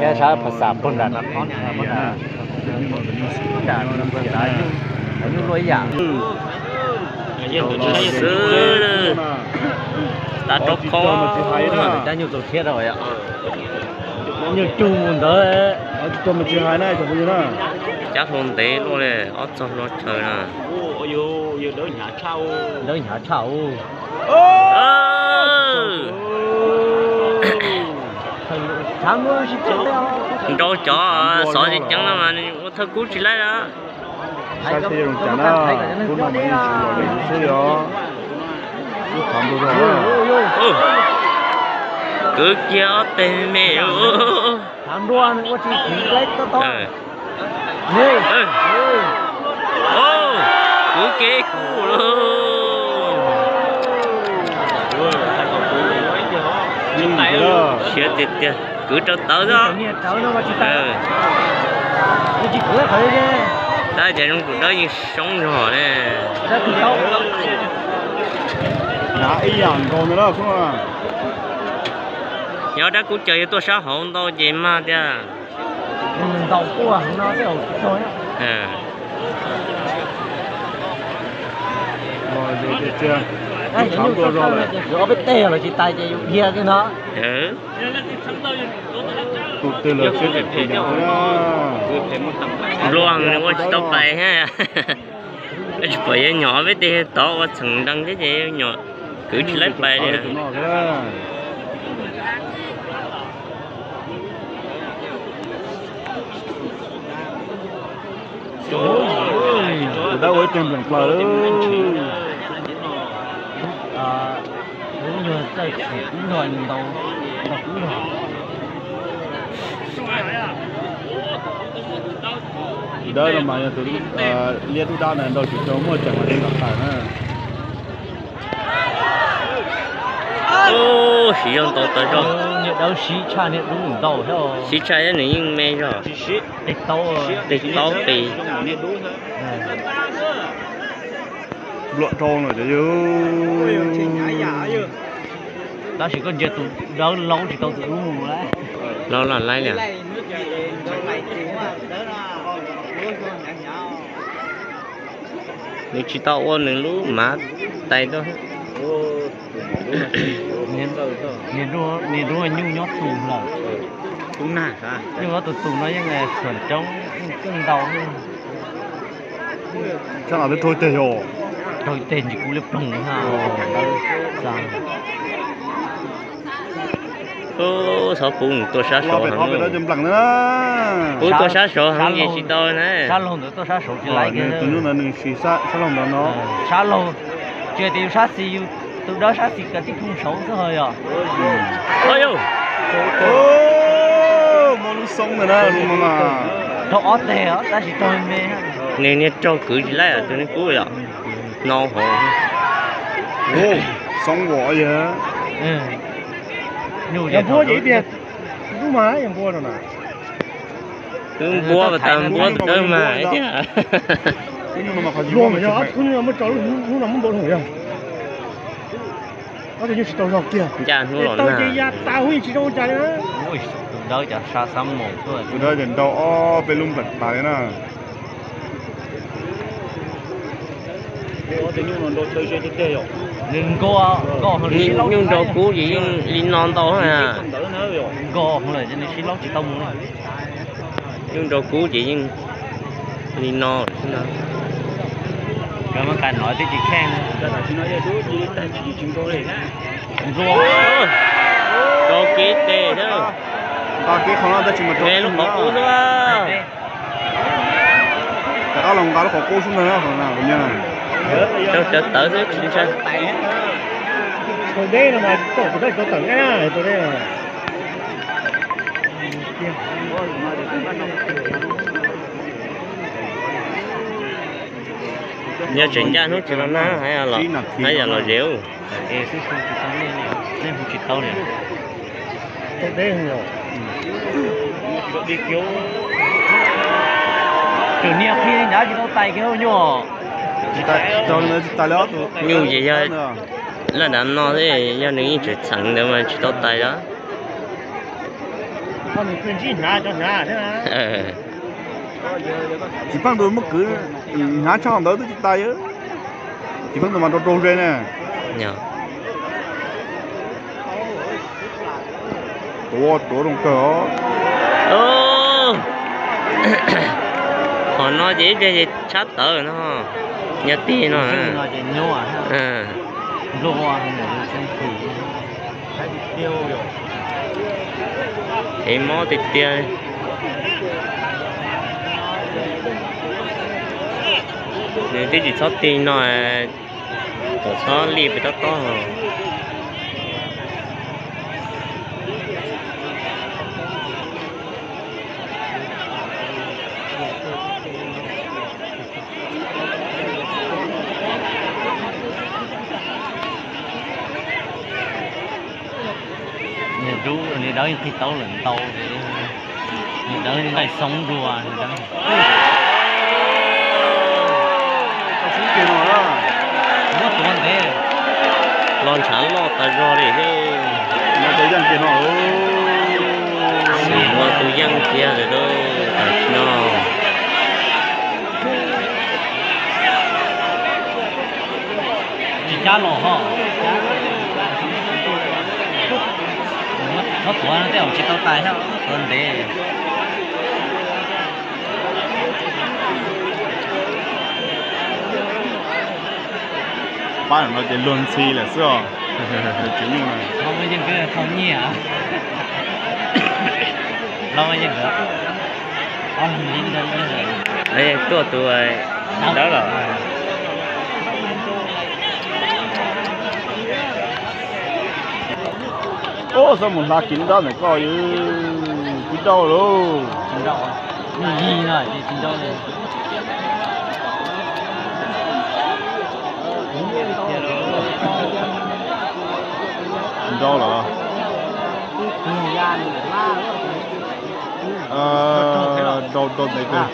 Nyob sab phas xas pog nram, nyuj luaj ib yam xwb. Tab rau kho cab nyuj tau thiab rau yom. Nyuj cug mus ntawd. Cab hlau ntev luaj li, ob txog hlau chaw na. Dawb hnyav tshaj u. Nrau cov xov ceev ceev no mas ua thawj kub tsis laib lawm. Saib seb zoo cas na, kub no mas yeej tsis los li xwb li os. Kub thov nrau zog. Kwv kiag ob teg me. Kwv kiag ib kub lauj. Siav tiag tiag, kwv rau tawv xwb. Tab cas zoo tus dawb yeej soob zog ne. Hnav ib yam nkaus ntawd. Yog dab kub caws yog tuaj sab hauv ntau ces mag tiag. Ob peb teg los tsis tais ces yus dhia kiag no. Tus twg los siab phem phem. Npluag nws ua tsis tau pais thiab. Tsis pom yog nyom peb teg tod ua txheem nrees thiab ces nyom kwv tsis laib pais li. Tus dawb ua ib teg npleem plaws. Tus dawb no mas yog tus liab dub dab na, nrau tsis tau muaj ceem mas tsis nqa pais na. Siv zog ntau tas zog. Niag dawb sib tshaj niag dub ntau thiab. Sib tshaj thiab nws yeej me zog. Tes taub pes. Npluam rau lawm cov yawg. Tab sis koj ntsia tus dawb laub tsis tau tus dub mus lawm. Laub los laib li. Nws tsis tau ua nws lub mav tais tuaj. Niag dub nyuj nyob tus lawm. Nyuj nyob tus tus no yeej xuam coob yeej ntau. Sab no twb raug teg yog. Raug teg ntsis kub liab ploog. Xov puv nws tuaj sab saud heev. Puv tuaj sab saud heev ces tsis tau na. Sab laug ntawd tuaj sab saud tsis laib. Tus nyuj ntawd nws siv sab laug ntawd no. Sab laug, tsis hais tias yus sab xis, yus tus dawb sab xis kav tib thooj saud xwb ho yog. Muaj lub xoob ntawd na, lub no mas. Raug ob teg tab sis raug me. Nws niag raug kwv tsis laib tus niag kub yom. No hov. Xoob vos yog. Yog npua ces ib tiag, lub mas yog npua no na. Twb npua tas npua tus dawb mas thiab. Lub no muab tso, lub no muab npua yog. Ob tug nyuj tsis tau zog kiag. Ncaj hnub los na. Tus dawb ces nrau ob peb lub nplam tas li na. Nyuj nrau kub ces yeej li no ntau na. Nkos lawm ces nws sib laub tsis tau mus. Nyuj nrau kub ces yeej li no xwb na. Cov mas kas no twb tsis kheej. Npluag, rau kev tes thiab. Nqa kev qhov no tab sis mas rau lub qhov qub xwb. Rov qab los nqa lub qhov qub xwb ntag na, qhov no kuv nyob na. Rau cov tawv xwb tsis ntshai. Tau deb no mas tau tawm tawm na, tau deb no. Yog tseem ncaj hnub tsis los nag, haj yam los ze ub. Tsis tau li. Tus niag qhia li ntawd tsis tau tais kiag nyuj. Tsis tais li ob tus. Nyuj ces yog laj dav no xwb, yog nws yeej tseem txheem ntawd mas tsis tau tais os. Nws ntsib hnav cov hnav thiab. Txiv Pheej tus muab kwv hnav tshaj ntawd twb tsis tas, Txiv Pheej tus mas rau rau ze ne. Tuav tuav zoo kawg os. Qhov no ces ib pliag ces tshab tawv no, nyob tib no. Heev mob tiag tiag. Nws twb tsis txhob tig no, kom txhob li pes tob tob. Niag dub, niag dawb yeej qhib taub lawm ntau li. Niag dawb nqaij xoob dua, niag dawb. Muab tuav ntev. Los ntshav loj tas zog li thiab. Muab tus yeej kiag no. Sim muab tus yeej kiag lawm lauj, tam sim no. Tsis cab los ho. Txhob tuav no tej zaum tsis tau tais thiab, tuav ntev. Pab no ces luag ntxhi lawm xwb os. Tsis nyuj no. Los yeej, los yeej, tuaj tus dawb los. Ub, xav mus hla kiv nrab ntawm koj, tsis dau lauj. Tsis dau, ib yig no ces tsis dau li. Tsis dau lawm. Dau, dau ntev kawg.